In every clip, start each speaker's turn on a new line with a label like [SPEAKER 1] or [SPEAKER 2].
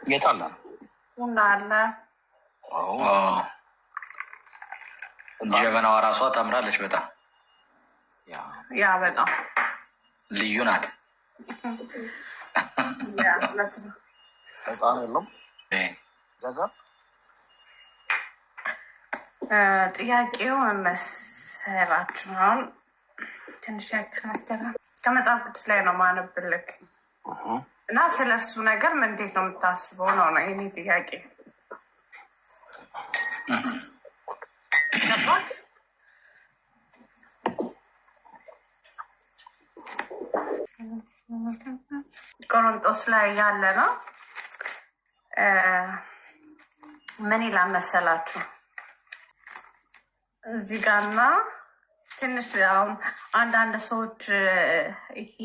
[SPEAKER 1] የት አለ?
[SPEAKER 2] ቡና አለ።
[SPEAKER 3] ጀበናዋ ራሷ ታምራለች በጣም።
[SPEAKER 2] Yeah፣ በጣም።
[SPEAKER 3] ልዩ ናት።
[SPEAKER 2] Yeah፣ እውነት ነው።
[SPEAKER 1] እጣን የለም እዛ ጋር።
[SPEAKER 2] ጥያቄው ምን መሰላችሁ? አሁን ትንሽ ያከራከራል። ከመጽሐፍ ቅዱስ ላይ ነው ማነብልክ እና ስለ እሱ ነገር ምን እንዴት ነው የምታስበው ነው የኔ ጥያቄ። ገባህ? ቆሮንጦስ ላይ ያለ ነው። ምን ይላል መሰላችሁ? እዚህ ጋርና ትንሽ አሁን አንዳንድ ሰዎች ይሄ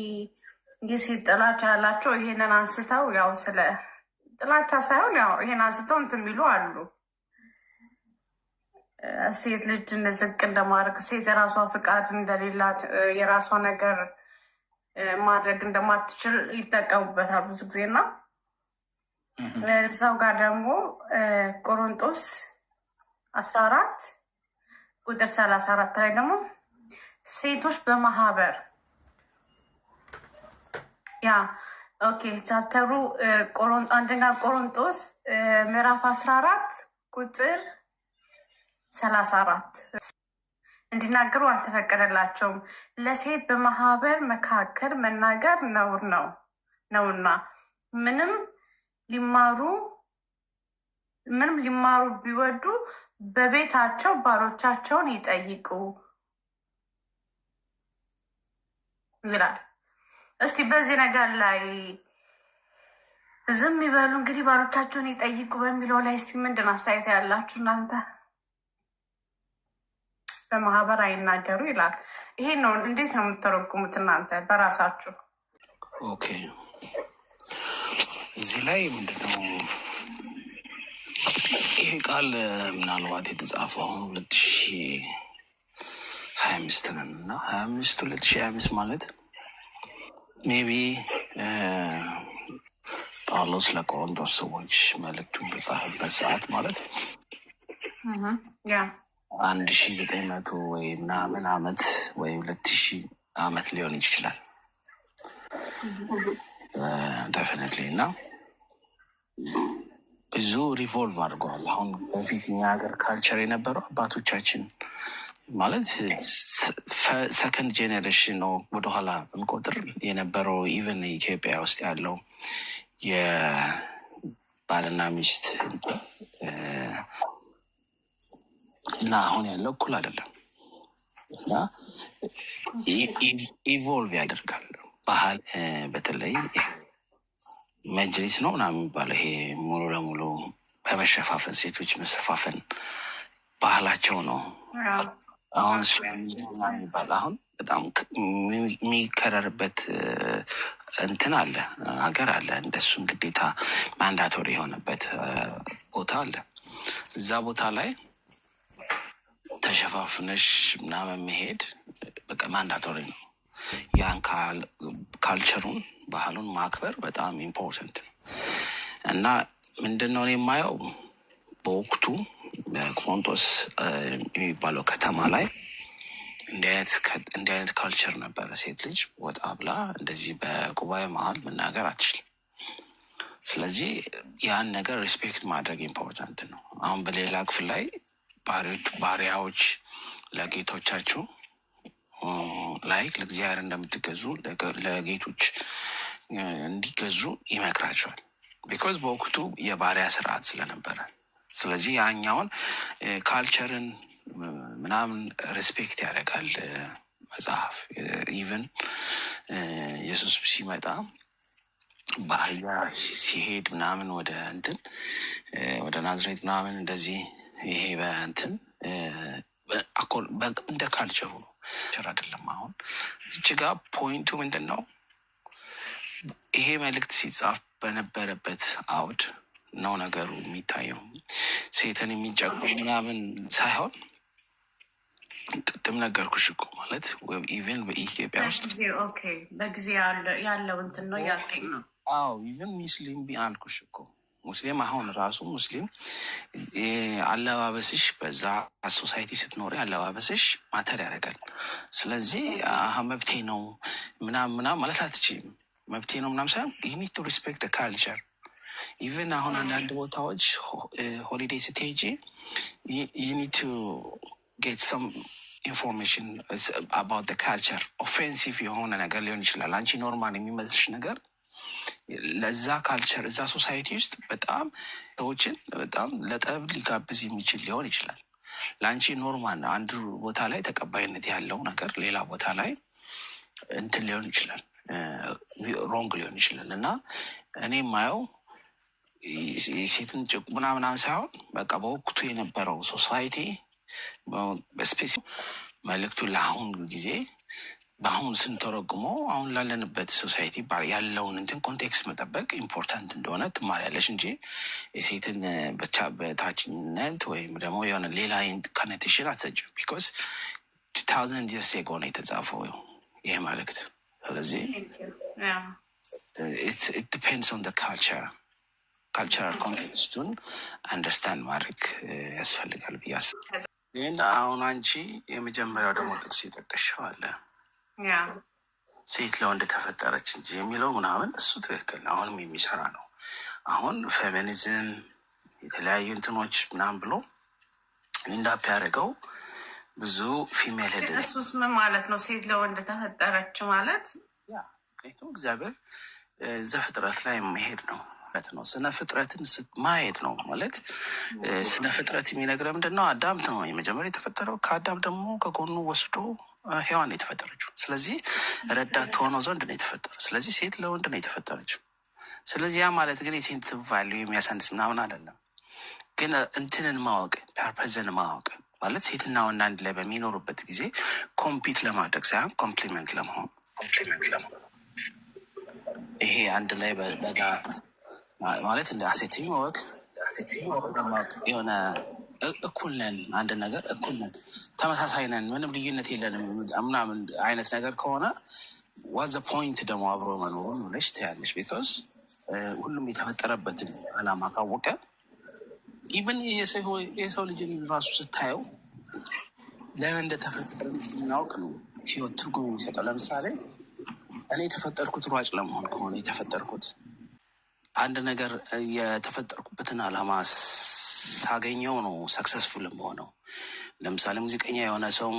[SPEAKER 2] የሴት ጥላቻ ያላቸው ይሄንን አንስተው፣ ያው ስለ ጥላቻ ሳይሆን ያው ይሄን አንስተው እንትን የሚሉ አሉ። ሴት ልጅ ዝቅ እንደማድረግ፣ ሴት የራሷ ፍቃድ እንደሌላት፣ የራሷ ነገር ማድረግ እንደማትችል ይጠቀሙበታል ብዙ ጊዜ። እና እዛው ጋር ደግሞ ቆሮንጦስ 14 ቁጥር 34 ላይ ደግሞ ሴቶች በማህበር፣ yeah okay፣ chapter ኡ አንደኛ ቆሮንጦስ ምዕራፍ 14 ቁጥር 34 እንዲናገሩ አልተፈቀደላቸውም። ለሴት በማህበር መካከል መናገር ነውር ነው ነውና ምንም ሊማሩ ቢወዱ በቤታቸው ባሎቻቸውን ይጠይቁ ይላል። እስቲ በዚህ ነገር ላይ፣ ዝም ይበሉ እንግዲህ ባሎቻቸውን ይጠይቁ በሚለው ላይ እስቲ ምንድን አስተያየት ያላችሁ እናንተ? በማህበር አይናገሩ ይላል። ይሄን ነው እንዴት ነው የምተረጉሙት እናንተ በራሳችሁ?
[SPEAKER 4] Okay፣ እዚህ ላይ ምንድነው ይሄ ቃል ምናልባት የተጻፈው አሁን 2025 ነን እና 25 2025 ማለት maybe ጳውሎስ ለቆሮንቶስ ሰዎች መልእክቱን በጻፈበት ሰዓት ማለት 1900 ወይ ምናምን አመት ወይ 2000 አመት ሊሆን ይችላል definitely። እና ብዙ evolve አድርገዋል። አሁን በፊት እኛ ሀገር culture የነበረው አባቶቻችን ማለት second generation ነው ወደኋላ ብንቆጥር የነበረው፣ even ኢትዮጵያ ውስጥ ያለው የባልና ሚስት እና አሁን ያለው እኩል አይደለም እና evolve ያደርጋል ባህል። በተለይ መጅሊስ ነው ምናምን የሚባለው ይሄ ሙሉ ለሙሉ በመሸፋፈን፣ ሴቶች መሸፋፈን ባህላቸው ነው። አሁን የሚባል አሁን በጣም የሚከረርበት እንትን አለ፣ ሀገር አለ። እንደሱም ግዴታ mandatory የሆነበት ቦታ አለ። እዛ ቦታ ላይ ተሸፋፍነሽ ምናምን መሄድ በቃ mandatory ነው። ያን culture ኡን ባህሉን ማክበር በጣም important ነው። እና ምንድን ነው እኔ የማየው፣ በወቅቱ ቆሮንቶስ የሚባለው ከተማ ላይ እንዲህ አይነት culture ነበረ። ሴት ልጅ ወጣ ብላ እንደዚህ በጉባኤ መሀል መናገር አትችልም። ስለዚህ ያን ነገር respect ማድረግ important ነው። አሁን በሌላ ክፍል ላይ ባሪያዎች ለጌቶቻችሁ like ለእግዚአብሔር እንደምትገዙ ለጌቶች እንዲገዙ ይመክራቸዋል። Because በወቅቱ የባሪያ ስርዓት ስለነበረ። ስለዚህ ያኛውን culture ን ምናምን respect ያደርጋል መጽሐፍ። Even ኢየሱስ ሲመጣ በአህያ ሲሄድ ምናምን ወደ እንትን ወደ ናዝሬት ምናምን እንደዚህ ይሄ በእንትን እንደ culture ኡ ነው አይደለም። አሁን እዚህ ጋ point ኡ ምንድን ነው? ይሄ መልእክት ሲጻፍ በነበረበት አውድ ነው ነገሩ የሚታየው። ሴትን የሚጨቁን ምናምን ሳይሆን ቅድም ነገርኩሽ እኮ፣ ማለት even በኢትዮጵያ ውስጥ
[SPEAKER 2] Okay፣ በጊዜ ያለው እንትን ነው ያልከኝ ነው።
[SPEAKER 4] አዎ፣ even ሙስሊም አልኩሽ እኮ። ሙስሊም አሁን ራሱ ሙስሊም አለባበስሽ በዛ society ስትኖሪ አለባበስሽ matter ያደርጋል። ስለዚህ መብቴ ነው ምናምን ምናምን ማለት አትችይም። መብቴ ነው ምናምን ሳይሆን you need to respect culture። Even አሁን አንዳንድ ቦታዎች holiday ስትሄጂ you need to get some information about culture። Offensive የሆነ ነገር ሊሆን ይችላል። አንቺ normal የሚመስልሽ ነገር ለዛ culture እዛ society ውስጥ በጣም ሰዎችን በጣም ለጠብ ሊጋብዝ የሚችል ሊሆን ይችላል። ለአንቺ normal አንድ ቦታ ላይ ተቀባይነት ያለው ነገር ሌላ ቦታ ላይ እንትን ሊሆን ይችላል፣ wrong ሊሆን ይችላል። እና እኔ የማየው የሴትን ጭቆና ምናምን ሳይሆን በቃ በወቅቱ የነበረው society specific መልእክቱ ለአሁን ጊዜ በአሁን ስንተረጉመው አሁን ላለንበት society ያለውን እንትን context መጠበቅ important እንደሆነ ትማሪያለሽ እንጂ የሴትን ብቻ በታችነት ወይም ደግሞ የሆነ ሌላ connotation አትሰጪም። Because 2000 years ago ነው የተጻፈው ይህ መልእክት። ስለዚህ depends on culture፣ cultural context ኡን understand ማድረግ ያስፈልጋል ብዬ አስባለሁ። ግን አሁን አንቺ የመጀመሪያው ደግሞ ጥቅስ የጠቀሽው አለ፣ ሴት ለወንድ ተፈጠረች እንጂ የሚለው ምናምን፣ እሱ ትክክል ነው። አሁንም የሚሰራ ነው። አሁን ፌሚኒዝም የተለያዩ እንትኖች ምናምን ብሎ end up ያደረገው ብዙ female head
[SPEAKER 2] እሱስ ምን ማለት ነው? ሴት ለወንድ ተፈጠረች ማለት?
[SPEAKER 4] ምክንያቱም እግዚአብሔር ዘፍጥረት ላይ መሄድ ነው ማለት ነው። ስነ ፍጥረትን ማየት ነው ማለት። ስነ ፍጥረት የሚነግረን ምንድን ነው? አዳም ነው የመጀመሪያ የተፈጠረው። ከአዳም ደግሞ ከጎኑ ወስዶ ሔዋን ነው የተፈጠረችው። ስለዚህ ረዳት ትሆነው ዘንድ ነው የተፈጠረው። ስለዚህ ሴት ለወንድ ነው የተፈጠረችው። ስለዚህ ያ ማለት ግን የሴት value የሚያሳንስ ምናምን አይደለም። ግን እንትንን ማወቅ፣ purpose ን ማወቅ ማለት ሴትና ወንድ አንድ ላይ በሚኖሩበት ጊዜ compete ለማድረግ ሳይሆን complement ለመሆን፣ ይሄ አንድ ላይ በጋራ ማለት እንደ as a team work የሆነ እኩል ነን፣ አንድ ነገር እኩል ነን፣ ተመሳሳይ ነን፣ ምንም ልዩነት የለንም ምናምን አይነት ነገር ከሆነ what's the point ደግሞ አብሮ መኖሩን ብለሽ ትያለሽ። Because ሁሉም የተፈጠረበትን አላማ ካወቀ፣ even የሰው ልጅን ራሱ ስታየው ለምን እንደተፈጠረ ስናውቅ ነው ህይወት ትርጉም የሚሰጠው። ለምሳሌ እኔ የተፈጠርኩት ሯጭ ለመሆን ከሆነ፣ የተፈጠርኩት አንድ ነገር የተፈጠርኩበትን አላማ ሳገኘው ነው successful የምሆነው። ለምሳሌ ሙዚቀኛ የሆነ ሰው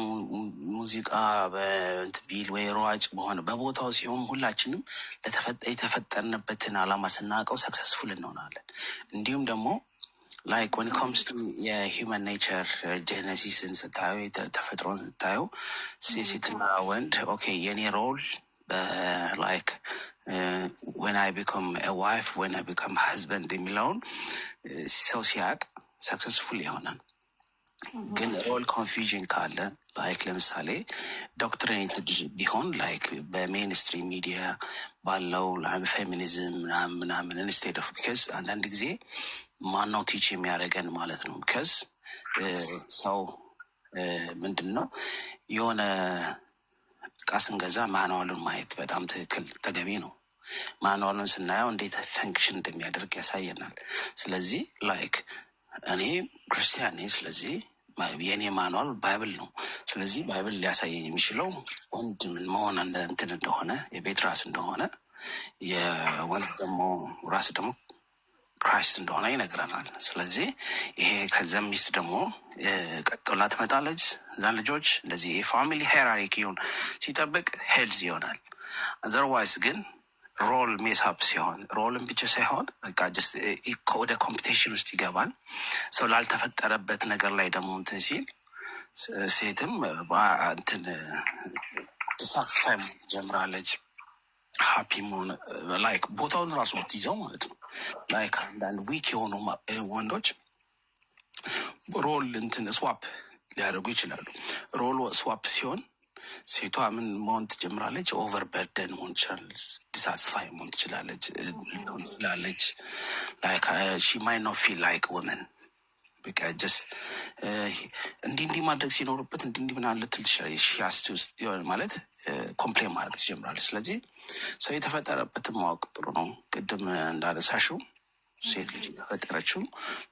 [SPEAKER 4] ሙዚቃ በእንትን ቢል ወይ ሯጭ በሆነ በቦታው ሲሆን ሁላችንም የተፈጠርንበትን አላማ ስናውቀው successful እንሆናለን። እንዲሁም ደግሞ like when comes to የ human nature Genesis ን ስታዩ፣ ተፈጥሮን ስታዩ ሴትና ወንድ okay የኔ role like when I become wife, when I become husband የሚለውን ሰው ሲያቅ successful ይሆናል። ግን role confusion ካለ፣ like ለምሳሌ doctrinated ቢሆን፣ like በ mainstream media ባለው ፌሚኒዝም ምናምን ምናምን instead of፣ because አንዳንድ ጊዜ ማነው teach የሚያደርገን ማለት ነው። Because ሰው ምንድን ነው፣ የሆነ እቃ ስንገዛ manual ኡን ማየት በጣም ትክክል ተገቢ ነው። Manual ኡን ስናየው እንዴት function እንደሚያደርግ ያሳየናል። ስለዚህ like እኔ ክርስቲያን ነኝ። ስለዚህ የእኔ manual Bible ነው። ስለዚህ Bible ሊያሳየኝ የሚችለው ወንድ ምን መሆን እንትን እንደሆነ፣ የቤት ራስ እንደሆነ፣ የወንድ ደግሞ ራስ ደግሞ Christ እንደሆነ ይነግረናል። ስለዚህ ይሄ ከዚያም ሚስት ደግሞ ቀጥላ ትመጣለች። እዛን ልጆች እንደዚህ የ family hierarchy ውን ሲጠብቅ healthy ይሆናል። Otherwise ግን role mess up ሲሆን፣ role ን ብቻ ሳይሆን በቃ just ወደ competition ውስጥ ይገባል። ሰው ላልተፈጠረበት ነገር ላይ ደግሞ እንትን ሲል ሴትም እንትን dissatisfy መሆን ትጀምራለች። Happy መሆን like ቦታውን ራሱ ብትይዘው ማለት ነው። Like አንዳንድ weak የሆኑ ወንዶች role እንትን swap ሊያደርጉ ይችላሉ። Role swap ሲሆን ሴቷ ምን መሆን ትጀምራለች? Overburden መሆን ትችላለች። Dissatisfy መሆን ትችላለች። Like she might not feel like woman፣ በቃ just እንዲህ እንዲህ ማድረግ ሲኖርበት እንዲህ እንዲህ ምናምን ልትል ትችላለች። የሆነ ማለት complain ማድረግ ትጀምራለች። ስለዚህ ሰው የተፈጠረበትን ማወቅ ጥሩ ነው። ቅድም እንዳነሳሽው ሴት ልጅ የተፈጠረችው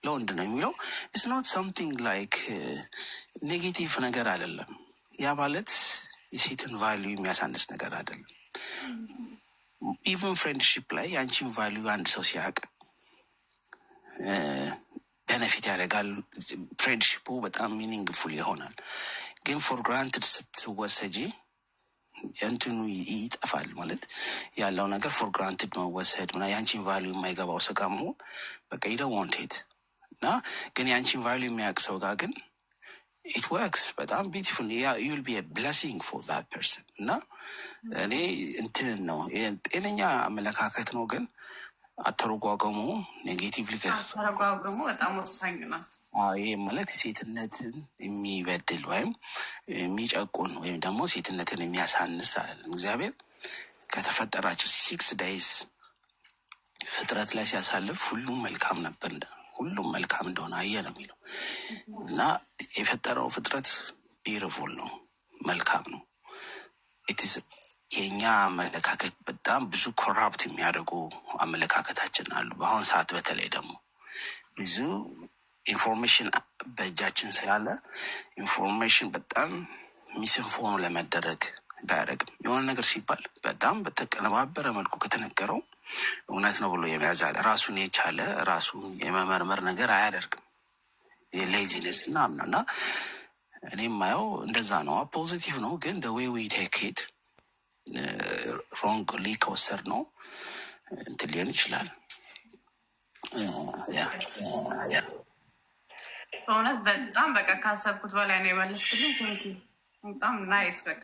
[SPEAKER 4] ለወንድ ነው የሚለው it's not something like negative ነገር አይደለም። ያ ማለት የሴትን value የሚያሳንስ ነገር አይደለም። Even friendship ላይ የአንቺን value አንድ ሰው ሲያውቅ benefit ያደርጋል። Friendship ኡ በጣም meaningful ይሆናል። ግን for granted ስትወሰጂ እንትኑ ይጠፋል። ማለት ያለው ነገር for granted መወሰድ ምናምን፣ የአንቺን value የማይገባው ሰው ጋር መሆን በቃ you don't want it። እና ግን የአንቺን value የሚያውቅ ሰው ጋር ግን it works በጣም beautiful። You'll be blessing for that person። እና እኔ እንትን ነው፣ ጤነኛ አመለካከት ነው፣ ግን አተረጓጎሙ negatively
[SPEAKER 2] አተረጓጎሙ በጣም ወሳኝ ነው።
[SPEAKER 4] ይህ ማለት ሴትነትን የሚበድል ወይም የሚጨቁን ወይም ደግሞ ሴትነትን የሚያሳንስ አይደለም። እግዚአብሔር ከተፈጠራቸው 6 days ፍጥረት ላይ ሲያሳልፍ ሁሉም መልካም ነበር፣ ሁሉም መልካም እንደሆነ አየ ነው የሚለው። እና የፈጠረው ፍጥረት beautiful ነው፣ መልካም ነው። It's የእኛ አመለካከት በጣም ብዙ corrupt የሚያደርጉ አመለካከታችን አሉ። በአሁን ሰዓት በተለይ ደግሞ ብዙ information በእጃችን ስላለ information በጣም misinform ለመደረግ ባያደረግም የሆነ ነገር ሲባል በጣም በተቀነባበረ መልኩ ከተነገረው እውነት ነው ብሎ የመያዝ አለ፣ ራሱን የቻለ ራሱን የመመርመር ነገር አያደርግም። የ laziness እና ምናምን እና እኔ የማየው እንደዛ ነው። Positive ነው፣ ግን way we take it wrongly ከወሰድነው እንትን ሊሆን ይችላል። Yeah.
[SPEAKER 2] በእውነት በጣም በቃ ካሰብኩት በላይ ነው የመለስክልኝ። Thank you፣ በጣም nice በቃ።